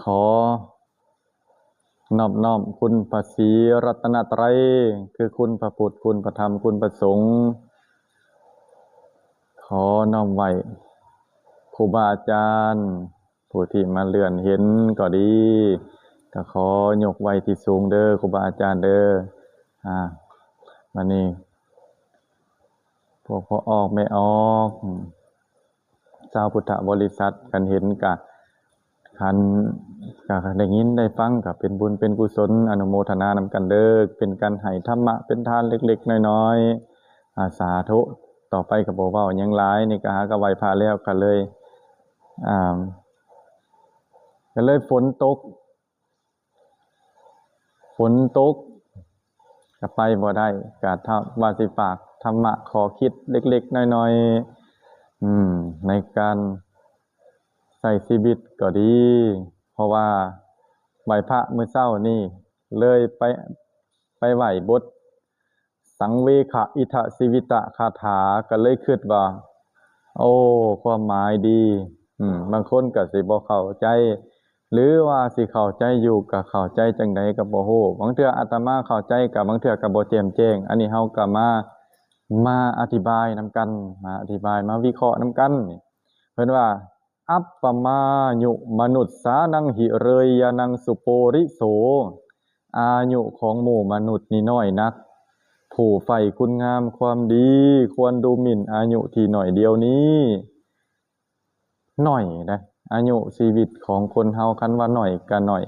ຂໍນອບນ້ອມຄຸນພະສີລັດຕະນະໄຕ ຄືຄຸນພະພຸດ ຄຸນພະທຳ ຄຸນພະສົງ ຂໍນ້ອມໄຫວ້ຄູບາອາຈານ ຜູ້ທີ່ມາເລື່ອນເຫັນກໍດີ ກໍຂໍຍົກໄຫວ້ທີ່ສູງເດີຄູບາອາຈານເດີ. ອາ ບາດນີ້ ພວກພໍ່ອອກແມ່ອອກ ຊາວພຸດທະບໍລິສັດ ຄັນເຫັນກະ ຄັນ ກະໄດ້ຍິນໄດ້ຟັງ ກະເປັນບຸນເປັນກຸສົນ ອະນຸໂມທະນານຳກັນເດີ ເປັນການໃຫ້ທຳມະເປັນທານເລັກໆນ້ອຍໆ. ອາ ສາທຸ. ຕໍ່ໄປກະບໍ່ເວົ້າຫຍັງຫຼາຍ ນີ້ກະຫາກະໄຫວ້ພະແລ້ວ ກະເລີຍ ອາ ກະເລີຍຝົນຕົກ ຝົນຕົກ ກະໄປບໍ່ໄດ້ ກະຖ້າວ່າຊິຝາກທຳມະຂໍ້ຄິດເລັກໆນ້ອຍໆ ອືມ ໃນການໃຊ້ຊີວິດກໍດີ ເພາະວ່າໄຫວ້ພະມື້ເຊົ້ານີ້ ເລີຍໄປ ໄປໄຫວ້ບົດ ສັງເວຄະອິທະຊີວິຕະຄາຖາ ກໍເລີຍຄິດວ່າ ໂອ້ ຄວາມໝາຍດີ. ອືມ ບາງຄົນກໍຊິບໍ່ເຂົ້າໃຈ ຫຼືວ່າຊິເຂົ້າໃຈຢູ່ ກໍເຂົ້າໃຈຈັ່ງໃດກໍບໍ່ຮູ້. ບາງເທື່ອອາດຕະມາເຂົ້າໃຈ ກໍບາງເທື່ອກໍບໍ່ແຈ່ມແຈ້ງ. ອັນນີ້ເຮົາກໍມາ ມາອະທິບາຍນຳກັນ ມາອະທິບາຍ ມາວິເຄາະນຳກັນ. ເພິ່ນວ່າ ອັບປະມາຍຸມະນຸດສານັງຫິເຣຍະນັງສຸໂປລິໂສ ອາຍຸຂອງໝູ່ມະນຸດນີ້ນ້ອຍນັກ ຜູ້ໃຝ່ຄຸນງາມຄວາມດີ ຄວນດູໝິ່ນອາຍຸທີ່ໜ້ອຍດຽວນີ້. ໜ້ອຍເດ້ ອາຍຸຊີວິດຂອງຄົນເຮົາ ຄັນວ່າໜ້ອຍກະໜ້ອຍ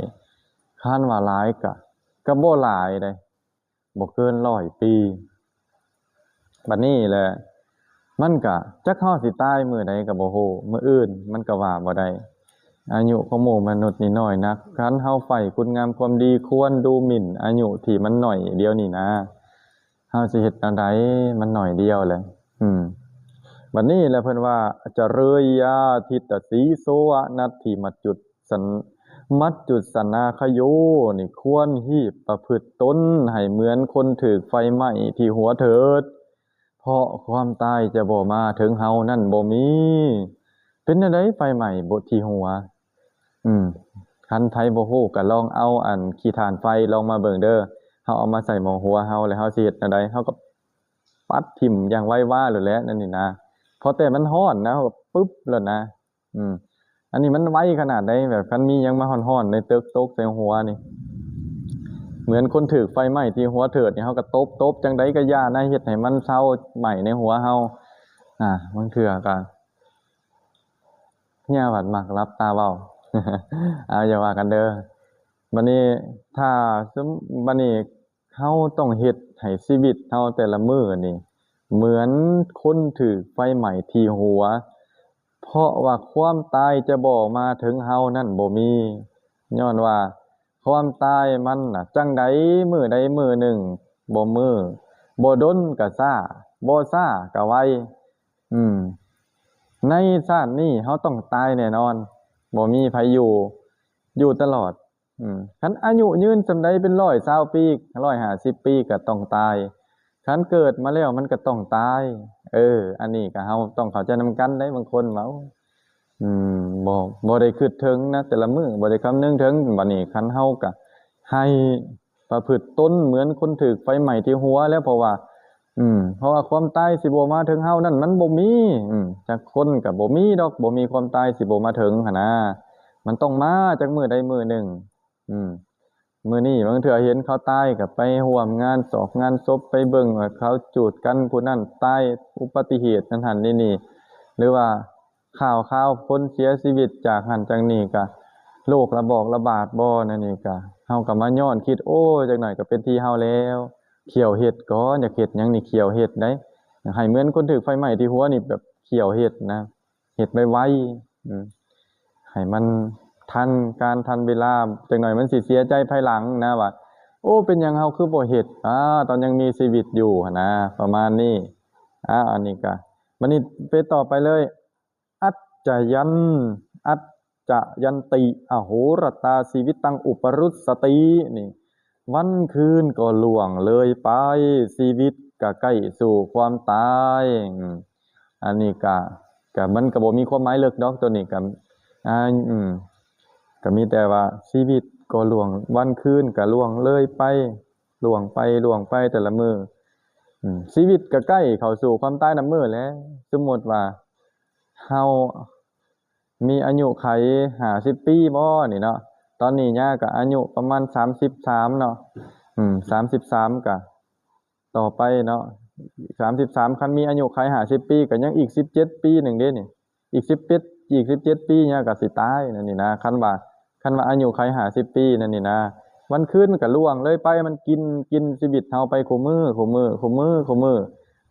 ຄັນວ່າຫຼາຍກະ ກະບໍ່ຫຼາຍເດ້. ບໍ່ເກີນຮ້ອຍປີ. ບັດນີ້ແຫຼະ ມັນກະຈັກເຮົາຊິຕາຍມື້ໃດກະບໍ່ຮູ້ ມື້ອື່ນມັນກະວ່າບໍ່ໄດ້. ອາຍຸຂອງໝູ່ມະນຸດນີ້ນ້ອຍນັກ ຄັນເຮົາໃຝ່ຄຸນງາມຄວາມດີ ຄວນດູໝິ່ນອາຍຸທີ່ມັນໜ້ອຍດຽວນີ້ນາ ເຮົາຊິເຮັດແນວໃດ ມັນໜ້ອຍດຽວແຫຼະ. ອືມ ບັດນີ້ແຫຼະເພິ່ນວ່າ ຈະເຣຍາທິດຕະສີໂສອະນັດຖິມັດຈຸດ ສັນ ມັດຈຸດສະນາຄະໂຍ ນີ້ຄວນຮີບປະພຶດຕົນໃຫ້ເໝືອນຄົນຖືກໄຟໄໝ້ທີ່ຫົວເຖີດ ເພາະຄວາມຕາຍຈະບໍ່ມາເຖິງເຮົານັ້ນບໍ່ມີ. ເປັນແນວໃດໄຟໄໝ້ບໍ່ທີ່ຫົວ? ອືມ ຄັນໃຜບໍ່ຮູ້ກໍລອງເອົາອັນຂີ້ຖ່ານໄຟລອງມາເບິ່ງເດີ. ເຮົາເອົາມາໃສ່ໝໍຫົວເຮົາ ແລ້ວເຮົາຊິເຮັດແນວໃດ? ເຮົາກໍປັດຖິ້ມຢ່າງໄວວາໂລດແຫຼະ ນັ້ນນີ້ນະ. ພໍແຕ່ມັນຮ້ອນນະ ເຮົາກໍປຶບໂລດນະ. ອືມ ອັນນີ້ມັນໄວຂະໜາດໃດ ແບບຄັນມີຫຍັງມາຮ້ອນໆໃນຕຶກຕົກໃສ່ຫົວນີ້ ເໝືອນຄົນຖືກໄຟໄໝ້ທີ່ຫົວເຖີດນີ້ ເຮົາກໍຕົບໆ ຈັ່ງໃດກໍຢ່ານະ ເຮັດໃຫ້ມັນເຊົາໄໝ້ໃນຫົວເຮົາ. ອາ ບາງເທື່ອກໍເມຍບັດມັກຫຼັບຕາເວົ້າ ເອົາ ຢ່າວ່າກັນເດີ. ບັດນີ້ ຖ້າ ບັດນີ້ ເຮົາຕ້ອງເຮັດໃຫ້ຊີວິດເຮົາແຕ່ລະມື້ນີ້ ເໝືອນຄົນຖືກໄຟໄໝ້ທີ່ຫົວ ເພາະວ່າຄວາມຕາຍຈະບໍ່ມາເຖິງເຮົານັ້ນບໍ່ມີ. ຍ້ອນວ່າຄວາມຕາຍມັນນະ ຈັ່ງໃດມື້ໃດມື້ໜຶ່ງ ບໍ່ມື້ ບໍ່ດົນກະຊ້າ ບໍ່ຊ້າກະໄວ. ອືມ ໃນຊາດນີ້ເຮົາຕ້ອງຕາຍແນ່ນອນ ບໍ່ມີໃຜຢູ່ ຢູ່ຕະຫຼອດ. ອືມ ຄັນອາຍຸຍືນສ່ຳໃດເປັນຮ້ອຍຊາວປີ ຮ້ອຍຫ້າສິບປີກໍຕ້ອງຕາຍ. ຄັນເກີດມາແລ້ວມັນກໍຕ້ອງຕາຍ. ເອີ ອັນນີ້ກໍເຮົາຕ້ອງເຂົ້າໃຈນຳກັນເດ້. ບາງຄົນວ່າ ອືມ ບໍ່ ບໍ່ໄດ້ຄິດເຖິງນະ ແຕ່ລະມື້ບໍ່ໄດ້ຄຳນຶງເຖິງ. ບັດນີ້ຄັນເຮົາກໍໃຫ້ປະພຶດຕົນເໝືອນຄົນຖືກໄຟໄໝ້ທີ່ຫົວແລ້ວ ເພາະວ່າ ອືມ ເພາະວ່າຄວາມຕາຍຊິບໍ່ມາເຖິງເຮົານັ້ນມັນບໍ່ມີ. ອືມ ຈັກຄົນກໍບໍ່ມີດອກ ບໍ່ມີຄວາມຕາຍຊິບໍ່ມາເຖິງຫັ້ນນະ. ມັນຕ້ອງມາຈັກມື້ໃດມື້ໜຶ່ງ. ອືມ ມື້ນີ້ບາງເທື່ອເຫັນເຂົາຕາຍກໍໄປຮ່ວມງານສອກງານສົບ ໄປເບິ່ງວ່າເຂົາຈູດກັນ ຜູ້ນັ້ນຕາຍອຸບັດຕິເຫດນັ້ນຫັ້ນນີ້ ຫຼືວ່າຂ່າວຄາວຄົນເສຍຊີວິດຈາກຫັ້ນຈາກນີ້ ກະໂລກລະບອກລະບາດບໍ່ ແນວນີ້ກະ ເຮົາກໍມາຍ້ອນຄິດ ໂອ້ ຈັກໜ້ອຍກໍເປັນທີ່ເຮົາແລ້ວ. ຂ້ຽວເຮັດກ່ອນ ຢາກເຮັດຫຍັງນີ້ຂ້ຽວເຮັດໄດ໋. ໃຫ້ເໝືອນຄົນຖືກໄຟໄໝ້ທີ່ຫົວນີ້ ແບບຂ້ຽວເຮັດນະ ເຮັດໄວໆ ອືມ ໃຫ້ມັນທັນການທັນເວລາ. ຈັກໜ້ອຍມັນຊິເສຍໃຈພາຍຫຼັງນະວ່າ ໂອ້ ເປັນຫຍັງເຮົາຄືບໍ່ເຮັດ ອາ ຕອນຍັງມີຊີວິດຢູ່ຫັ້ນນະ ປະມານນີ້. ອາ ອັນນີ້ກະ ບັດນີ້ໄປຕໍ່ໄປເລີຍ ອັດຈະຍັນ ອັດຈະຍັນຕິ ອະໂຫລະຕາຊີວິດຕັງອຸປະລຸດສະຕິ ນີ້ ວັນຄືນກໍລ່ວງເລີຍໄປ ຊີວິດກໍໃກ້ສູ່ຄວາມຕາຍ. ອືມ ອັນນີ້ກະ ກະ ມັນກະບໍ່ມີຄວາມໝາຍເລິກດອກ ໂຕນີ້ກະ ອາ ອືມ ກໍມີແຕ່ວ່າຊີວິດກໍລ່ວງ ວັນຄືນກໍລ່ວງເລີຍໄປ ລ່ວງໄປ ລ່ວງໄປແຕ່ລະມື້. ອືມ ຊີວິດກໍໃກ້ເຂົ້າສູ່ຄວາມຕາຍນຳມື້ແຫຼະ. ສົມມຸດວ່າເຮົາມີອາຍຸໄຂຫ້າສິບປີບໍນີ້ເນາະ, ຕອນນີ້ຍ່າກໍອາຍຸປະມານສາມສິບສາມເນາະ. ອືມ ສາມສິບສາມກໍ ຕໍ່ໄປເນາະ ສາມສິບສາມ ຄັນມີອາຍຸໄຂຫ້າສິບປີ ກໍຍັງອີກສິບເຈັດປີໜຶ່ງເດ້ນີ້ ອີກສິບເຈັດ ອີກສິບເຈັດປີ ຍ່າກໍຊິຕາຍນັ້ນນີ້ນະ. ຄັນວ່າ ຄັນວ່າອາຍຸໄຂຫ້າສິບປີນັ້ນນີ້ນະ ວັນຄືນມັນກໍລ່ວງເລີຍໄປ ມັນກິນ ກິນຊີວິດເຮົາໄປຄູ່ມື້ ຄູ່ມື້ ຄູ່ມື້ ຄູ່ມື້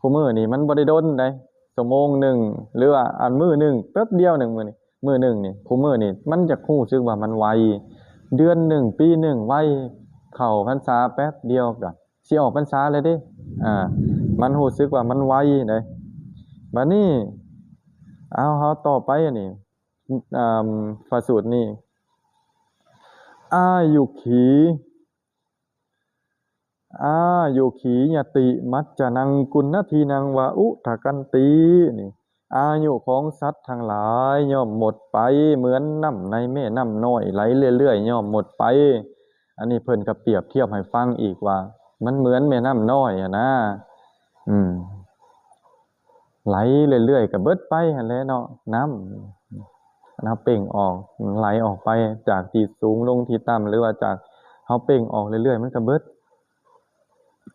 ຄູ່ມື້ນີ້ ມັນບໍ່ໄດ້ດົນໃດ ຊົ່ວໂມງໜຶ່ງ ຫຼືວ່າອັນມື້ໜຶ່ງ ແປັບດຽວໜຶ່ງ ມື້ນີ້ ມື້ໜຶ່ງນີ້ ຄູ່ມື້ນີ້ ມັນຢາກຮູ້ສຶກວ່າມັນໄວ ເດືອນໜຶ່ງ ປີໜຶ່ງໄວ ເຂົ້າພັນສາແປັບດຽວກໍ ຊິອອກພັນສາແລ້ວເດ້. ອ່າ ມັນຮູ້ສຶກວ່າມັນໄວເດ້. ບາດນີ້ ເອົາ ເຮົາຕໍ່ໄປອັນນີ້ ອ່າ ພະສູດນີ້ ອາຍຸຂີ ອາຍຸຂີຍະຕິ ມັດຈະນັງ ກຸນນະທີນັງ ວາ ອຸທະກັນຕິ ນີ້ ອາຍຸຂອງສັດທັງຫຼາຍຍ່ອມໝົດໄປ ເໝືອນນ້ຳໃນແມ່ນ້ຳນ້ອຍໄຫຼເລື້ອຍໆ ຍ່ອມໝົດໄປ. ອັນນີ້ເພິ່ນກໍປຽບທຽບໃຫ້ຟັງອີກວ່າ ມັນເໝືອນແມ່ນ້ຳນ້ອຍຫັ້ນນາ ອືມ ໄຫຼເລື້ອຍໆ ກໍເບິດໄປຫັ້ນແຫຼະເນາະ ນ້ຳ ອັນເຮົາເປັ່ງອອກ ໄຫຼອອກໄປຈາກທີ່ສູງລົງທີ່ຕ່ຳ ຫຼືວ່າຈາກເຮົາເປັ່ງອອກເລື້ອຍໆ ມັນກໍເບິດ.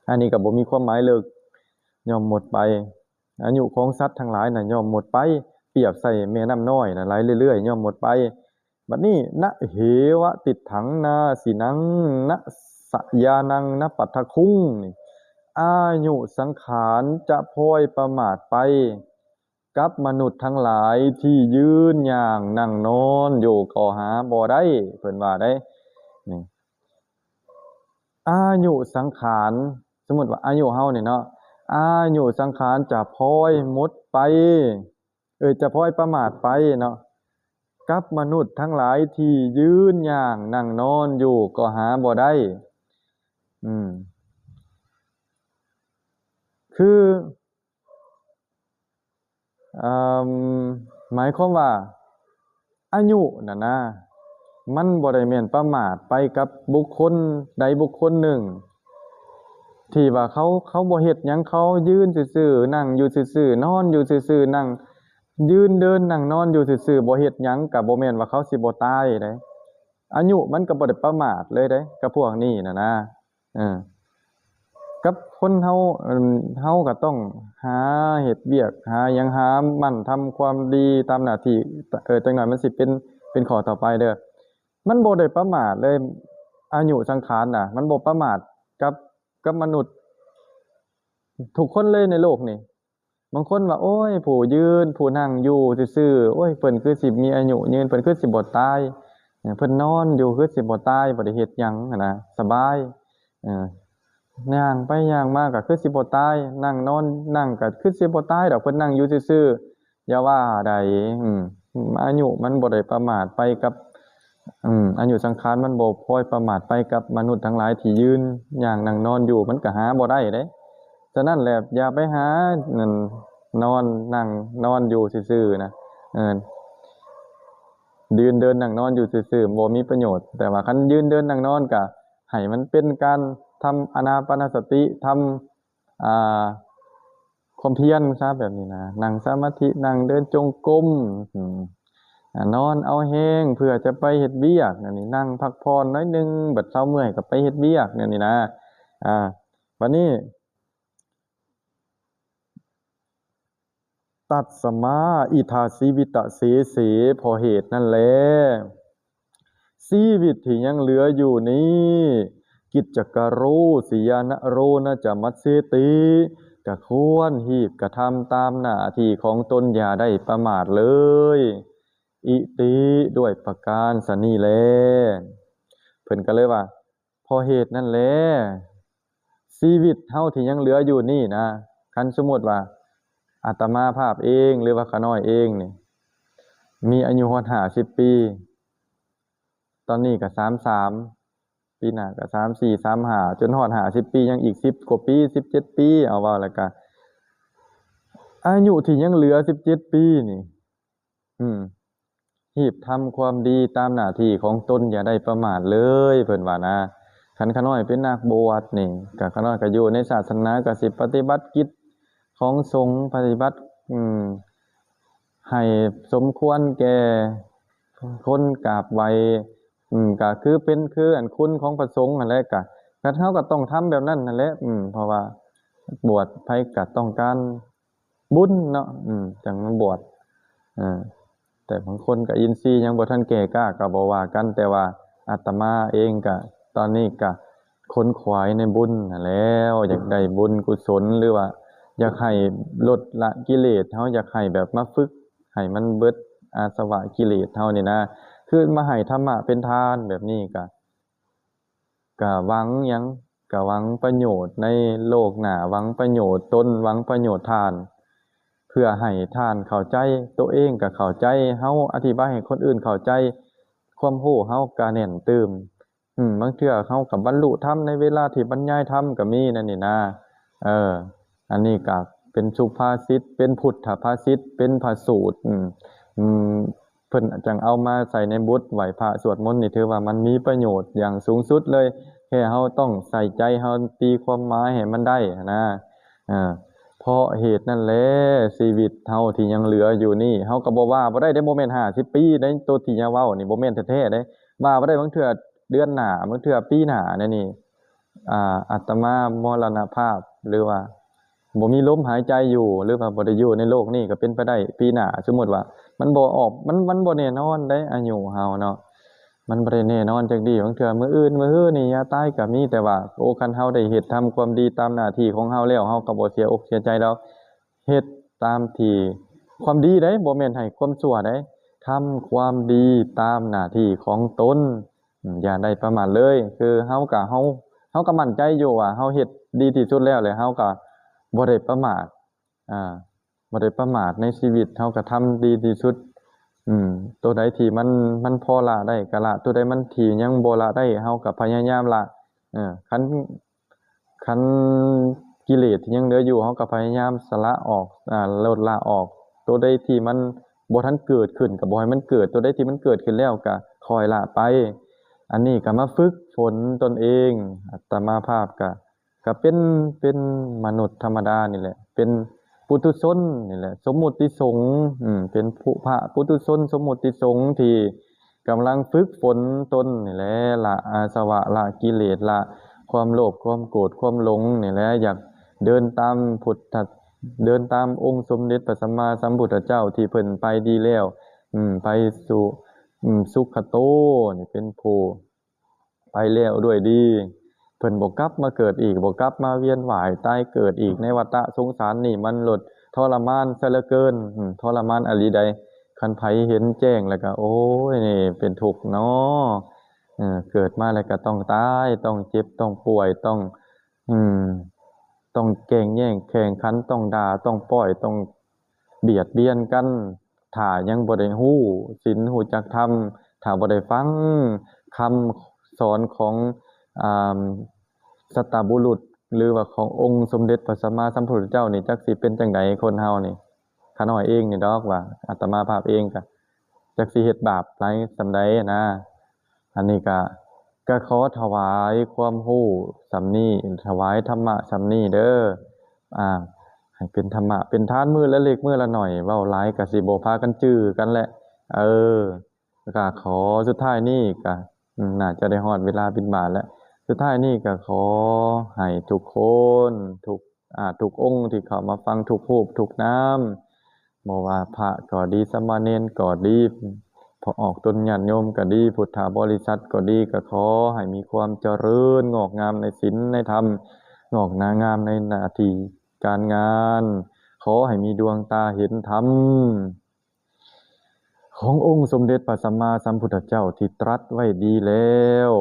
ອັນນີ້ກໍບໍ່ມີຄວາມໝາຍເລີກ ຍ່ອມໝົດໄປ. ອາຍຸຂອງສັດທັງຫຼາຍນະ ຍ່ອມໝົດໄປ ປຽບໃສ່ແມ່ນ້ຳນ້ອຍນະ ໄຫຼເລື້ອຍໆ ຍ່ອມໝົດໄປ. ບັດນີ້ ນະເຫວະຕິດຖັງນາສິນັງ ນະສະຍານັງ ນະປັດທະຄຸງ ນີ້ ອາຍຸສັງຂານຈະພອຍປະໝາດໄປກັບມະນຸດທັງຫຼາຍທີ່ຢືນ ຍ່າງ ນັ່ງ ນອນຢູ່ກໍຫາບໍ່ໄດ້ ເພິ່ນວ່າໄດ໋ ນີ້ ອາຍຸສັງຂານ ສົມມຸດວ່າອາຍຸເຮົານີ້ເນາະ ອາຍຸສັງຂານຈະພອຍໝົດໄປ ເອີ ຈະພອຍປະໝາດໄປເນາະ ກັບມະນຸດທັງຫຼາຍທີ່ຢືນ ຍ່າງ ນັ່ງ ນອນຢູ່ກໍຫາບໍ່ໄດ້. ອືມ ຄື ເອີ່ມ ໝາຍຄວາມວ່າ ອາຍຸນັ້ນນະ ມັນບໍ່ໄດ້ແມ່ນປະໝາດໄປກັບບຸກຄົນໃດບຸກຄົນໜຶ່ງ ທີ່ວ່າເຂົາ ເຂົາບໍ່ເຮັດຫຍັງ ເຂົາຢືນຊື່ໆ ນັ່ງຢູ່ຊື່ໆ ນອນຢູ່ຊື່ໆ ນັ່ງ ຢືນເດີນນັ່ງນອນຢູ່ຊື່ໆ ບໍ່ເຮັດຫຍັງ ກໍບໍ່ແມ່ນວ່າເຂົາຊິບໍ່ຕາຍເດ້. ອາຍຸມັນກໍບໍ່ໄດ້ປະໝາດເລີຍເດ້ ກັບພວກນີ້ນະນະ. ເອີ ກັບຄົນເຮົາ ເອີ່ມ ເຮົາກໍຕ້ອງຫາເຮັດວຽກ ຫາຫຍັງ ຫາໝັ່ນທຳຄວາມດີຕາມໜ້າທີ່. ເອີ ຈັກໜ້ອຍມັນຊິເປັນ ເປັນຂໍ້ຕໍ່ໄປເດີ້. ມັນບໍ່ໄດ້ປະໝາດເລີຍ ອາຍຸສັງຂານນະ ມັນບໍ່ປະໝາດກັບ ກັບມະນຸດທຸກຄົນເລີຍໃນໂລກນີ້. ບາງຄົນວ່າ ໂອ້ຍ ຜູ້ຢືນ ຜູ້ນັ່ງຢູ່ຊື່ໆ ໂອ້ຍ ເພິ່ນຄືຊິມີອາຍຸຍືນ ເພິ່ນຄືຊິບໍ່ຕາຍ ເພິ່ນນອນຢູ່ຄືຊິບໍ່ຕາຍ ບໍ່ໄດ້ເຮັດຫຍັງຫັ້ນນະ ສະບາຍ. ເອີ ຍ່າງໄປຍ່າງມາກໍຄືຊິບໍ່ຕາຍ ນັ່ງນອນນັ່ງກໍຄືຊິບໍ່ຕາຍດອກ ເພິ່ນນັ່ງຢູ່ຊື່ໆ. ຢ່າວ່າໃດ໋ ອືມ ອາຍຸມັນບໍ່ໄດ້ປະໝາດໄປກັບ ອືມ ອາຍຸສັງຂານມັນບໍ່ພອຍປະໝາດໄປກັບມະນຸດທັງຫຼາຍທີ່ຢືນ ຍ່າງ ນັ່ງ ນອນຢູ່ ມັນກໍຫາບໍ່ໄດ້ເດ້. ສະນັ້ນແຫຼະ ຢ່າໄປຫາ ນັ້ນ ນອນ ນັ່ງ ນອນຢູ່ຊື່ໆນະ ເອີ ຢືນເດີນນັ່ງນອນຢູ່ຊື່ໆ ບໍ່ມີປະໂຫຍດ. ແຕ່ວ່າຄັນຢືນເດີນນັ່ງນອນກໍໃຫ້ມັນເປັນການທຳອານາປານະສະຕິ ທຳ ອ່າ ຄວາມພຽນຊະ ແບບນີ້ນະ ນັ່ງສະມາທິ ນັ່ງເດີນຈົງກົມ ອືມ ອ່າ ນອນເອົາແຮງເພື່ອຈະໄປເຮັດວຽກ ແນວນີ້ ນັ່ງພັກຜ່ອນໜ້ອຍໜຶ່ງ ບັດເຊົາເມື່ອຍກໍໄປເຮັດວຽກ ແນວນີ້ນະ. ອ່າ ບັດນີ້ ຕັດສະມາ ອິທາຊີວິຕະເສເສ ເພາະເຫດນັ້ນແລ ຊີວິດທີ່ຍັງເຫຼືອຢູ່ນີ້ ກິດຈະກະໂຣສິຍານະໂຣນະຈະມັດເສຕິ ກະຄວນຮີບກະທຳຕາມໜ້າທີ່ຂອງຕົນ ຢ່າໄດ້ປະໝາດເລີຍ ອິຕິ ດ້ວຍປະການສະນີ້ແລ. ເພິ່ນກໍເລີຍວ່າ ເພາະເຫດນັ້ນແລ ຊີວິດເຮົາທີ່ຍັງເຫຼືອຢູ່ນີ້ນະ ຄັນສົມມຸດວ່າອາດຕະມາພາບເອງ ຫຼືວ່າຂະນ້ອຍເອງນີ້ ມີອາຍຸຮອດຫ້າສິບປີ ຕອນນີ້ກໍສາມສາມ ປີໜ້າກໍສາມສີ່ ສາມຫ້າ ຈົນຮອດຫ້າສິບປີ ຍັງອີກສິບກວ່າປີ ສິບເຈັດປີ ເອົາເວົ້າແລ້ວກໍ ອາຍຸທີ່ຍັງເຫຼືອສິບເຈັດປີນີ້ ອືມ ຮີບທຳຄວາມດີຕາມໜ້າທີ່ຂອງຕົນ ຢ່າໄດ້ປະໝາດເລີຍ ເພິ່ນວ່ານະ. ຄັນຂ້ານ້ອຍເປັນນັກບວດນີ້ ກະຂ້ານ້ອຍກະຢູ່ໃນສາສະໜາ ກະຊິປະຕິບັດກິດຂອງສົງ ປະຕິບັດ ອືມ ໃຫ້ສົມຄວນແກ່ຄົນກາບໄຫວ້ ອືມ ກະຄືເປັນຄືອັນຄຸນຂອງພະສົງຫັ້ນແຫຼະ ກະ ກະເຮົາກະຕ້ອງທຳແບບນັ້ນຫັ້ນແຫຼະ ອືມ ເພາະວ່າບວດໃຜກະຕ້ອງການ ບຸນເນາະ ອືມ ຈັ່ງມາບວດ ເອີ ແຕ່ບາງຄົນກໍອິນຊີຍັງບໍ່ທັນແກ່ກ້າກໍບໍ່ວ່າກັນ ແຕ່ວ່າອາດຕະມາເອງກໍ ຕອນນີ້ກໍຂົນຂວາຍໃນບຸນຫັ້ນແລ້ວ ຢາກໄດ້ບຸນກຸສົນ ຫຼືວ່າຢາກໃຫ້ລົດລະກິເລດ ເຮົາຢາກໃຫ້ແບບມາຝຶກໃຫ້ມັນເບິດອາສະວະກິເລດເຮົານີ້ນະ ຄືມາໃຫ້ທຳມະເປັນທານແບບນີ້ກໍ ກະຫວັງຫຍັງ? ກະຫວັງປະໂຫຍດໃນໂລກໜ້າ, ຫວັງປະໂຫຍດຕົນ, ຫວັງປະໂຫຍດທ່ານ, ເພື່ອໃຫ້ທ່ານເຂົ້າໃຈ, ໂຕເອງກະເຂົ້າໃຈ, ເຮົາອະທິບາຍໃຫ້ຄົນອື່ນເຂົ້າໃຈ, ຄວາມຮູ້ເຮົາກະແໜ້ນຕື່ມ. ອືມ, ບາງເທື່ອເຮົາກະບັນລຸທຳໃນເວລາທີ່ບັນຍາຍທຳກະມີແນວນີ້ນາ. ເອີ, ອັນນີ້ກະເປັນສຸພາສິດ, ເປັນພຸດທະພາສິດ, ເປັນພະສູດ, ອືມ, ອືມ, ເພິ່ນຈັ່ງເອົາມາໃສ່ໃນບົດໄຫວ້ພະສວດມົນນີ້ ຖືວ່າມັນມີປະໂຫຍດຢ່າງສູງສຸດເລີຍ. ແຄ່ເຮົາຕ້ອງໃສ່ໃຈ, ເຮົາຕີຄວາມໝາຍໃຫ້ມັນໄດ້ຫັ້ນນາ. ເອີ, ເພາະເຫດນັ້ນແຫຼະ ຊີວິດເຮົາທີ່ຍັງເຫຼືອຢູ່ນີ້ ເຮົາກໍບໍ່ວ່າບໍ່ໄດ້ເດ້, ບໍ່ແມ່ນຫ້າສິບປີໃດ, ໂຕທີ່ຍາເວົ້ານີ້ບໍ່ແມ່ນແທ້ໆເດ້. ວ່າບໍ່ໄດ້, ບາງເທື່ອເດືອນໜ້າ, ບາງເທື່ອປີໜ້າແນວນີ້ ອາ, ອາດຕະມາມໍລະນະພາບ ຫຼືວ່າ ບໍ່ມີລົມຫາຍໃຈຢູ່ ຫຼືວ່າບໍ່ໄດ້ຢູ່ໃນໂລກນີ້ກໍເປັນໄປໄດ້. ປີໜ້າ ສົມມຸດວ່າມັນບໍ່ອອກ ມັນ ມັນບໍ່ແນ່ນອນເດ້ ອາຍຸເຮົາເນາະ ມັນບໍ່ໄດ້ແນ່ນອນຈັກດີ້. ບາງເທື່ອມື້ອື່ນມື້ຮືນີ້ຍາຕາຍກໍມີ. ແຕ່ວ່າ ໂອ ຄັນເຮົາໄດ້ເຮັດທຳຄວາມດີຕາມໜ້າທີ່ຂອງເຮົາແລ້ວ ເຮົາກໍບໍ່ເສຍອົກເສຍໃຈດອກ. ເຮັດຕາມທີ່ ຄວາມດີເດ້ ບໍ່ແມ່ນໃຫ້ຄວາມຊົ່ວເດ້. ທຳຄວາມດີຕາມໜ້າທີ່ຂອງຕົນ. ອືມ, ຢ່າໄດ້ປະໝາດເລີຍ. ຄືເຮົາກະ ເຮົາ, ເຮົາກະໝັ້ນໃຈຢູ່ວ່າເຮົາເຮັດດີທີ່ສຸດແລ້ວ ແລະ ເຮົາກະບໍ່ໄດ້ປະໝາດ, ອາ, ບໍ່ໄດ້ປະໝາດໃນຊີວິດ, ເຮົາກະທຳດີທີ່ສຸດ. ອືມ, ໂຕໃດທີ່ມັນ, ມັນພໍລະໄດ້ກະລະ, ໂຕໃດມັນທີ່ຍັງບໍ່ລະໄດ້ ເຮົາກະພະຍາຍາມລະ. ເອີ, ຄັນ ຄັນກິເລດທີ່ຍັງເຫຼືອຢູ່ ເຮົາກໍພະຍາຍາມສະຫຼະອອກ, ອາ, ລົດລະອອກ. ໂຕໃດທີ່ມັນບໍ່ທັນເກີດຂຶ້ນ ກໍບໍ່ໃຫ້ມັນເກີດ, ໂຕໃດທີ່ມັນເກີດຂຶ້ນແລ້ວກໍຄ່ອຍລະໄປ. ອັນນີ້ກໍມາຝຶກຝົນຕົນເອງ. ອາດຕະມາພາບກໍ, ກໍເປັນ, ເປັນມະນຸດທຳມະດານີ້ແຫຼະ, ເປັນ ປຸຖຸຊົນນີ້ແຫຼະ ສົມມຸດຕິສົງ, ອືມ, ເປັນຜູ້ພະປຸຖຸຊົນສົມມຸດຕິສົງທີ່ກຳລັງຝຶກຝົນຕົນນີ້ແຫຼະ, ລະອາສະວະ, ລະກິເລດ, ລະຄວາມໂລບ, ຄວາມໂກດ, ຄວາມຫຼົງນີ້ແຫຼະ, ຢາກເດີນຕາມພຸດທະ, ເດີນຕາມອົງສົມເດັດພະສຳມາສຳພຸດທະເຈົ້າທີ່ເພິ່ນໄປດີແລ້ວ, ອືມ, ໄປສູ່, ອືມ, ສຸຂະໂຕນີ້ ເປັນຜູ້ ໄປແລ້ວດ້ວຍດີ, ເພິ່ນບໍ່ກັບມາເກີດອີກ, ບໍ່ກັບມາວຽນວ່າຍຕາຍເກີດອີກໃນວັດຕະສົງສານນີ້. ມັນໂລດທໍລະມານຊະເຫຼືອເກີນ, ອືມ, ທໍລະມານອີ່ຫຼີໃດ. ຄັນໃຜເຫັນແຈ້ງແລ້ວກໍ ໂອ້ຍ, ນີ້ເປັນທຸກເນາະ, ເກີດມາແລ້ວກໍຕ້ອງຕາຍ, ຕ້ອງເຈັບ, ຕ້ອງປ່ວຍ, ຕ້ອງ, ອືມ, ຕ້ອງແກ່ງແຍ່ງແຂ່ງຂັນ, ຕ້ອງດ່າ, ຕ້ອງປ້ອຍ, ຕ້ອງບຽດບຽນກັນ. ຖ້າຍັງບໍ່ໄດ້ຮູ້ສິນ ຮູ້ຈັກທຳ, ຖ້າບໍ່ໄດ້ຟັງຄຳສອນຂອງ, ອາ, ສັດຕະບຸລຸດ ຫຼືວ່າຂອງອົງສົມເດັດພະສຳມາສຳພຸດທະເຈົ້ານີ້ ຈັກຊິເປັນຈັ່ງໃດຄົນເຮົານີ້. ຂ້ານ້ອຍເອງນີ້ດອກວ່າ ອາດຕະມາພາບເອງກະຈັກຊິເຮັດບາບຫຼາຍສ່ຳໃດນະ. ອັນນີ້ກະ, ກະຂໍຖວາຍຄວາມຮູ້ສ່ຳນີ້, ຖວາຍທຳມະສ່ຳນີ້ເດີ. ອາ, ໃຫ້ເປັນທຳມະເປັນທານມື້ລະເລັກມື້ລະໜ້ອຍ, ເວົ້າຫຼາຍກະຊິບໍ່ພາກັນຈື່ກັນແຫຼະ. ເອີ, ກະຂໍສຸດທ້າຍນີ້ກະ, ອືມ, ໜ້າຈະໄດ້ຮອດເວລາບິນບາດແລ້ວ. ສຸດທ້າຍນີ້ກະຂໍໃຫ້ທຸກຄົນ, ທຸກ, ອາ, ທຸກອົງທີ່ເຂົ້າມາຟັງ, ທຸກຮູບ, ທຸກນາມ, ບໍ່ວ່າພະກໍດີ, ສາມະເນນກໍດີ, ພະອອກຕົນຍາດໂຍມກໍດີ, ພຸດທະບໍລິສັດກໍດີ, ກໍຂໍໃຫ້ມີຄວາມຈະເລີນງອກງາມໃນສິນໃນທຳ, ງອກນາງາມໃນໜ້າທີ່ການງານ, ຂໍໃຫ້ມີດວງຕາເຫັນທຳຂອງອົງສົມເດັດພະສຳມາສຳພຸດທະເຈົ້າທີ່ຕລັດໄວ້ດີແລ້ວ,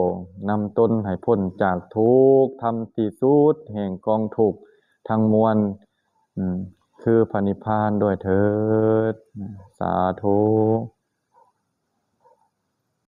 ນຳຕົນໃຫ້ພົ້ນຈາກທຸກ, ທຳທີ່ສຸດແຫ່ງກອງທຸກທັງມວນ, ອືມ, ຄືພະນິບພານດ້ວຍເທີດ. ສາທຸ.